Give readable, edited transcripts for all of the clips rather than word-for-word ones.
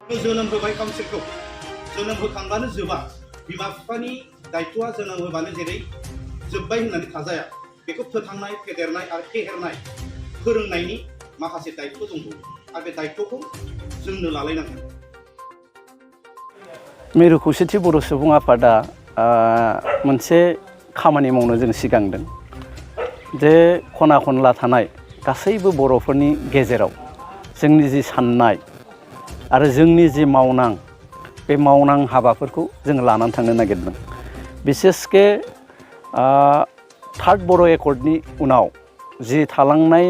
जोनोम होबाय काउन्सिलखौ जोनोम होखांबानो जोबा बिमा बिफानि दायित्वआ जोनोम होबानो जेरै जोब्बाय होननानै थाजाया बेखौ फोथांनाय फेदेरनाय आरो फेहेरनाय फोरोंनायनि माखासे दायित्व दंबावो आरो बे दायित्वखौ जोंनो लालायनांगोन। मिरु खौसेथि बर' सुबुं आफादा मोनसे खामानि मावनो जों सिगांदों जे खना खनला थानाय गासैबो बर'फोरनि गेजेराव जोंनि जि साननाय आरो जोंनि जि मावनां बे मावनां हाबाफोरखौ जों लानानै थांनो नागिरदों। बिसेसके थार्ड बर' एकर्डनि उनाव जि थालांनाय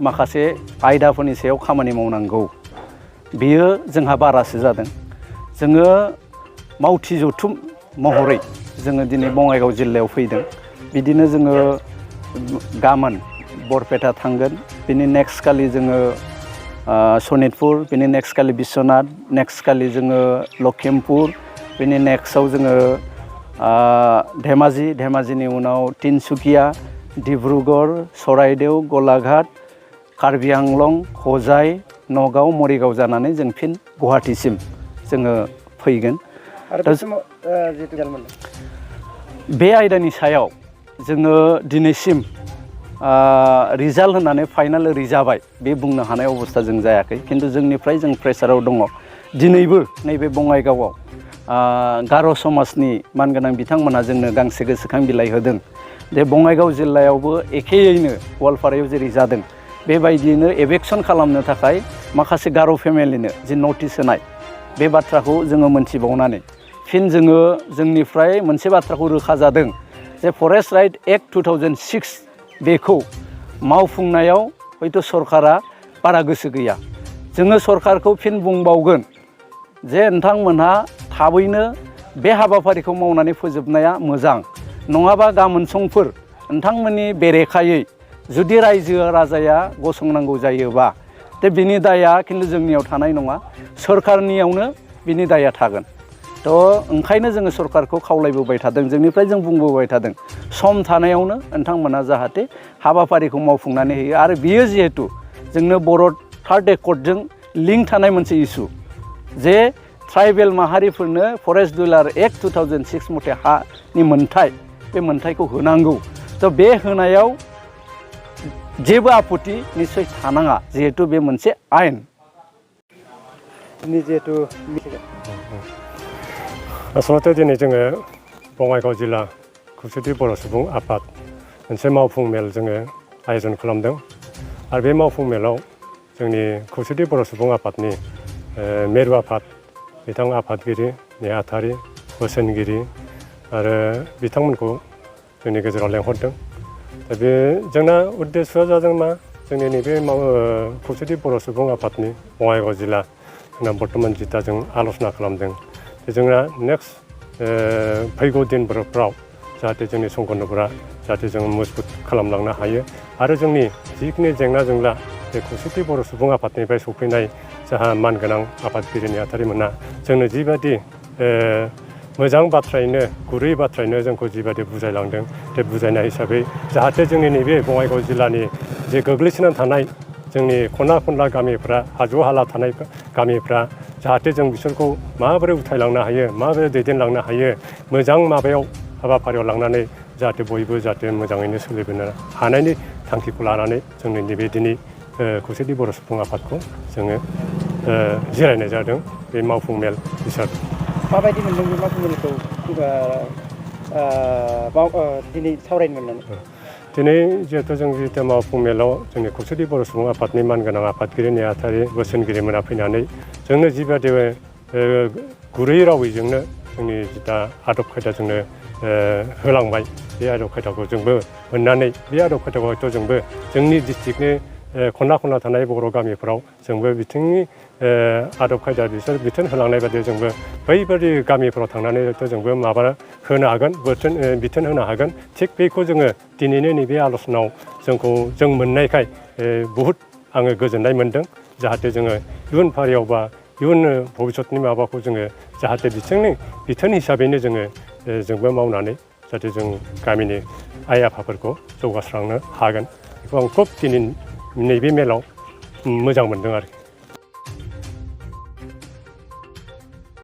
माखासे आयदाफोरनि सायाव खामानि मावनांगौ बेयो जोंहा बारासो जादों। जोङो मावथि जथुम महरै जोङो दिनै बङाइगाव जिल्लायाव फैदों। बिदिनो जोङो गाबोन बरपेटा थांगोन, बिनि नेक्स्ट खालि जोङो सनितपुर, बिनि नेक्स्ट खालि बिश्वनाथ, नेक्स्ट खालि जोङो लखिमपुर, बिनि नेक्स्टआव जोङो धेमाजि, धेमाजिनि उनाव तिनसुकिया, डिब्रुगड़, चराइदेव, गलाघाट, कार्बि आंलं, हजाइ, नगाव, मरिगाव जानानै जों फिन गुवाहाटीसिम जोङो फैगोन। बे आयदानि सायाव जोङो दिनैसिम रिजाल्ट होननानै फाइनाल ओरै जाबाय बे बुंनो हानाय अबस्था जों जायाखै, खिन्थु जोंनिफ्राय जों प्रेसाराव दङ। दिनैबो नैबे बङाइगावआव गार' समाजनि मानगोनां बिथांमोना जोंनो गांसे गोसोखां बिलाइ होदों जे बङाइगाव जिल्लायावबो एखेयैनो गवालपारायाव जेरै जादों बेबायदियैनो एभेक्सन खालामनो थाखाय माखासे गार' फेमिलिनो जि नटिस होनाय बे बाथ्राखौ जोङो मोनथिबावनानै फिन जोङो जोंनिफ्राय मोनसे बाथ्राखौ रोखा जादों जे फरेस्ट राइट एक्ट 2006 बेखौ मावफुंनायाव हयथ' सरकारा बारा गोसो गैया। जोङो सरकारखौ फिन बुंबावगोन जे नोंथांमोनहा थाबैनो बे हाबाफारिखौ मावनानै फोजोबनाया मोजां, नङाबा गाबोन समफोर नोंथांमोननि बेरेखायै जुदि रायजो राजाया गसंनांगौ जायोबा दा बिनि दाया खिन्थु जोंनियाव थानाय नङा, सरकारनियावनो बिनि दाया थागोन। थ' ओंखायनो जोङो सरकारखौ खावलायबोबाय थादों, जोंनिफ्राय जों बुंबोबाय थादों सम थानायावनो नोंथांमोना जाहाथे हाबाफारिखौ मावफुंनानै होयो। आरो बियो जिहेतु जोंनो बर' थार्ड एकर्डजों लिंक थानाय मोनसे इसु जे ट्राइबेल माहारिफोरनो फरेस्ट डिलार एक्ट 2006 मथे हानि मोन्थाय, बे मोन्थायखौ होनांगौ। थ' बे होनायाव जेबो आपत्ति निस्सय थानाङा, जिहेतु बे मोनसे आयेन। आसलते दिनै जोङो बङाइगाव जिल्ला खौसेथि बर' सुबुं आफाद मोनसे मावफुं मेल जोङो आयोजन खालामदों। आरो बे मावफुं मेलाव जोंनि खौसेथि बर' सुबुं आफादनि मिरु आफाद बिथां आफादगिरि, नेहाथारि, बोसोनगिरि आरो बिथांमोनखौ जोंनि गेजेराव लेंहरदों। दा बे जोंना उद्देस्यआ जादों मा, जोंनि नैबे खौसेथि बर' सुबुं आफादनि बङाइगाव जिल्ला जोंना बर्तमान जिता जों आल'सना खालामदों। जोंना नेक्स्ट फैगौ दिनफोराव जाहाथे जोंनि संगठनफोरा जाहाथे जों मजबुत खालामलांनो हायो आरो जोंनि जिखिनि जेंना जेंला बे खौसेथि बर' सुबुं आफादनिफ्राय सफैनाय जाहा मानगोनां आफादगिरि नेहाथारिमोना जोंनो जिबायदि मोजां बाथ्रायैनो गुरै बाथ्रायैनो जोंखौ जिबायदि बुजायलांदों, बे बुजायनाय हिसाबै जाहाथे जोंनि नैबे बङाइगाव जिल्लानि जे गोग्लैसोनानै थानाय जोंनि खना खनला गामिफ्रा, हाजो हाला थानाय गामिफ्रा जाहाथे जों बिसोरखौ माबोरै उथायलांनो हायो, माबोरै दैदेनलांनो हायो, मोजां माबायाव हाबाफारियाव लांनानै जाहाथे बयबो जाहाथे मोजाङैनो सोलिबोनो हानायनि थांखिखौ लानानै जोंनि नैबे दिनै खौसेथि बर' सुबुं आफादखौ जोङो जिरायनाय जादों बे मावफुं मेल हिसाबै। माबायदि मोनदों बे मावफुं मेलखौ दिनै सावरायनो मोननानै? दिनै जिहेतु जों जिहेतु मावफुं मेलाव जोंनि खौसेथि बर' सुबुं आफादनि मानगोनां आफादगिरि नेहाथारि बोसोनगिरिमोना फैनानै जोंनो जिबायदि गुरै रावैजोंनो जोंनि दा आदब खायदा जोंनो होलांबाय, बे आदब खायदाखौ जोंबो मोननानै बे आदब खायदाखौ हयथ' जोंबो जोंनि डिस्ट्रिक्टनि खना खनला थानाय बर' गामिफोराव जोंबो बिथिंनि आदब खायदा बिसोर बिथोन होलांनाय बायदि जोंबो बैबायदि गामिफोराव थांनानै हयथ' जोंबो माबा होनो हागोन, बिथोन होनो हागोन। थिग बेखौ जोङो दिनैनो नैबे आल'सनायाव जों मोननायखाय बहुद आङो गोजोननाय मोन्दों। जाहाथे जोङो इयुन फारियाव बा इयुन भबिष्यतनि माबाखौ जोङो जाहाथे बिथोन हिसाबैनो जोंबो मावनानै जाहाथे जों गामिनि आइ आफाफोरखौ जौगास्रांनो हागोन, बेखौ आं खुब दिनै नैबे मेलाव मोजां मोनदों आरोखि।